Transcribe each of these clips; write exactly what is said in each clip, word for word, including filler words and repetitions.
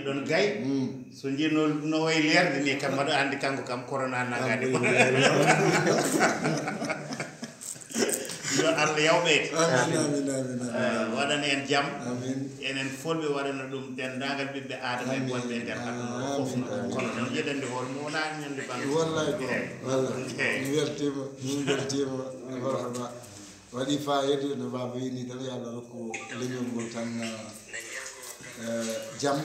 Ɗon gay, so njino no way leerde ni kam, mbaɗo anndi kanko kam corona nangani mo. Yo Allah yawɓe. Amin, amin, amin, amin. Eh, waɗana en jam. Amin. Enen fulɓe waɗana ɗum denndaangal ɓiɓɓe Aadama e wonɓe e nder aduna o fof noon. Kono noon yeɗande hoore mum wonaa ñande bange. Wallahi ko. Eyi. Wallahi. Eyi. Mi weltiima, mi weltiima. Barka ba. Waɗi fayida no Baba wini tan, yo Allah rokku leñol ngol tan, eh, jam,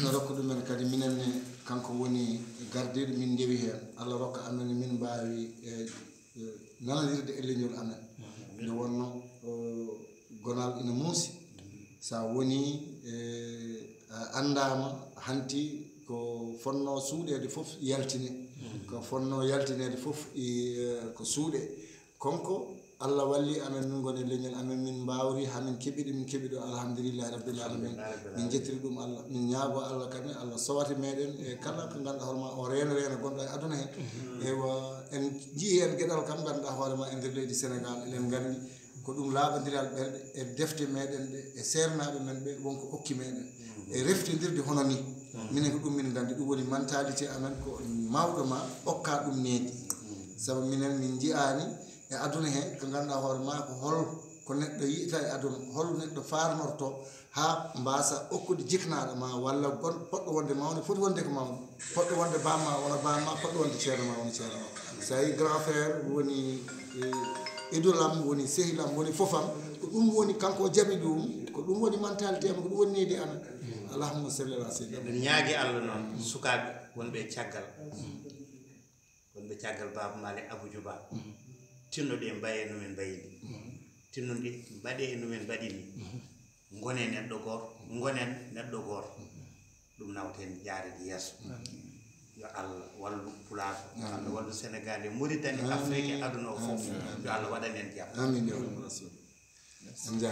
no rokku ɗumen kadi minen ne, kanko woni gardiiɗo, min ndewi heen. Allah rokka amen, min mbaawi, eh, eh, nanondirde e leñol amen. Nde wonno, eh, gonal ina muusi. So a woni, eh, a anndaama, hanti ko fonnoo suuɗeede fof yaltine. Ko fonnoo yaltineede fof i, eh, ko suuɗe. Konko, Allah walli amen, min ngoni leñol amen, min mbaawri, haa min keɓi ɗum, min keɓi ɗo, alhamdulillahi rabbil alamin. Min njettiri ɗum Allah, min ñaago Allah kadi, Allah sowata meɗen e kala ko ngannduɗaa hoore ma o reena reena gonɗo e aduna he. Eywa, en njii heen geɗal kam ngannduɗaa hoore ma e nder leydi Senegal, eɗen nganndi ko ɗum laaɓondiral ɓerɗe e defte meɗen ɗe, e seernaaɓe men ɓe, wonko okki meɗen. E reftindirde hono ni, minen ko ɗum min nganndi, ɗum woni mentalité amen, ko mawɗo ma okka ɗum needi. Sabu minen min njiyaani e aduna he ko ngannduɗaa hoore ma ko hol ko neɗɗo yiyata e aduna, hol neɗɗo faarnorto haa mbaasa okkude jiknaaɗo ma walla gon-, poɗɗo wonde mawɗo, foti wonde ko mawɗo, poɗɗo wonde bamma wona bamma, poɗɗo wonde ceerno ma wona ceerno ma. So tawi grand frère woni, eh, idole am, woni sehil am, woni fof am, ko ɗum woni kanko o jaɓi ɗum, ko ɗum woni mentalité am, ko ɗum woni needi amen. Allahumma salli ala sayyidina. Eɗen ñaagi Allah noon, sukaaɓe wonɓe e caggal. Wonɓe caggal Baaba Maal e Abu Juba. Tinnoɗe mbaye no min mbayini. Tinnoɗe mbaɗe no min mbaɗini. Ngone neɗɗo gooto, ngonen neɗɗo gooto. Ɗum nawten jaarede yeeso. Yo Allah wallu Pulaar, yo Allah wallu Senegal e Mauritanie, Afrique e aduna o fof. Yo Allah waɗan en jam. Amin ya rabbal alamin. On njaaraama.